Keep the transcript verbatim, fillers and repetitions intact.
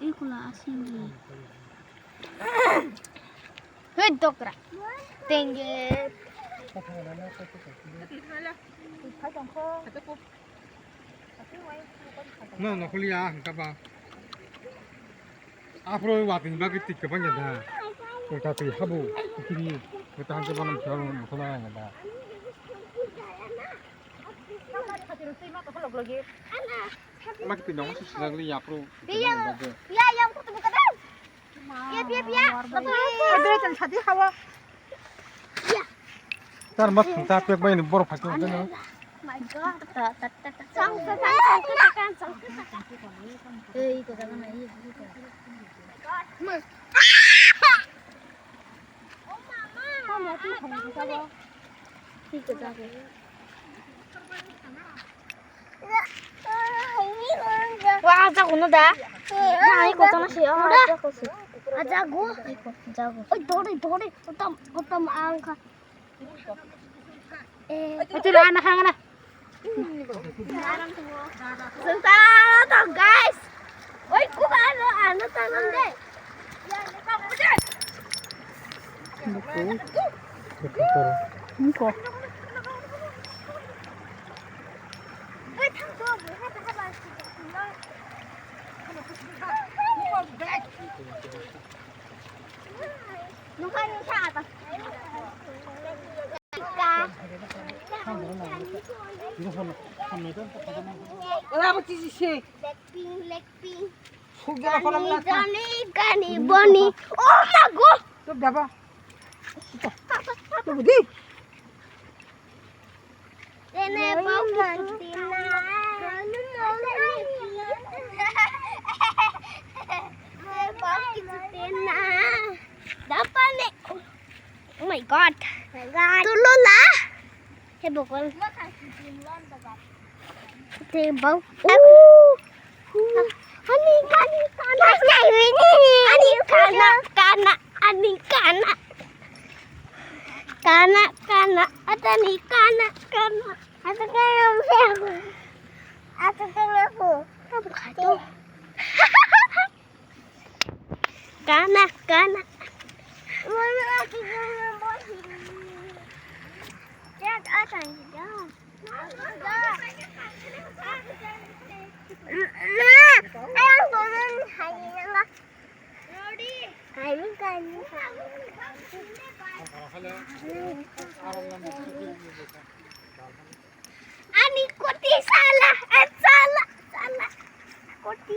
Ikula asing ni. Hei dokra. Tengge. No, no, kuliah, hingka ba. Aphuru watwi bagwi twi kwbangya da. Ulta twi habo, twi. Kwtal khe bono mokol nangya da. Mak twi nang se sejak li aphuru. Iya, iya, iya, aku tunggu kadang. Iya, iya, iya. Ada yang tadi hawa. Tar mat ta pek bai ni borok phai tong khe no. My God. Ta, ta, ta, ta. Song, song, song, song, song, song, song. Eh, ito ka na, ito. Ito ka. Wa, aja kuno da. Na, ai ko tana si, ah, aja ko si. Aja go. Ai ko, aja go. Oi, dore, dore. Utam, utam angka. Eh. Oi, tu na, na, na. Sengsara to, guys. Oi, kuba ano, ano tanam de. Buku. Buku koro. Niko. Ora, abo tisi se. Blackpink, Blackpink. Suk jala kolam na. Johnny, Johnny, Johnny, Bonnie. Oh my God. Tuh daba. Tuh budi. Ene bau kichuti na. Ene bau kichuti na. Dapa ne. Oh my God. My God. Tulo la. He bokol. Te bau. Ooh. Ani, ani, kana. Ani, kana, kana, ani, kana. Kana, kana, atani, kana, kana. Ata kana, ata kana. Kamu kado. Kana, kana. Mana aku kana bos. Jangan, jangan. Ani koti sala, eh, sala, sala. Koti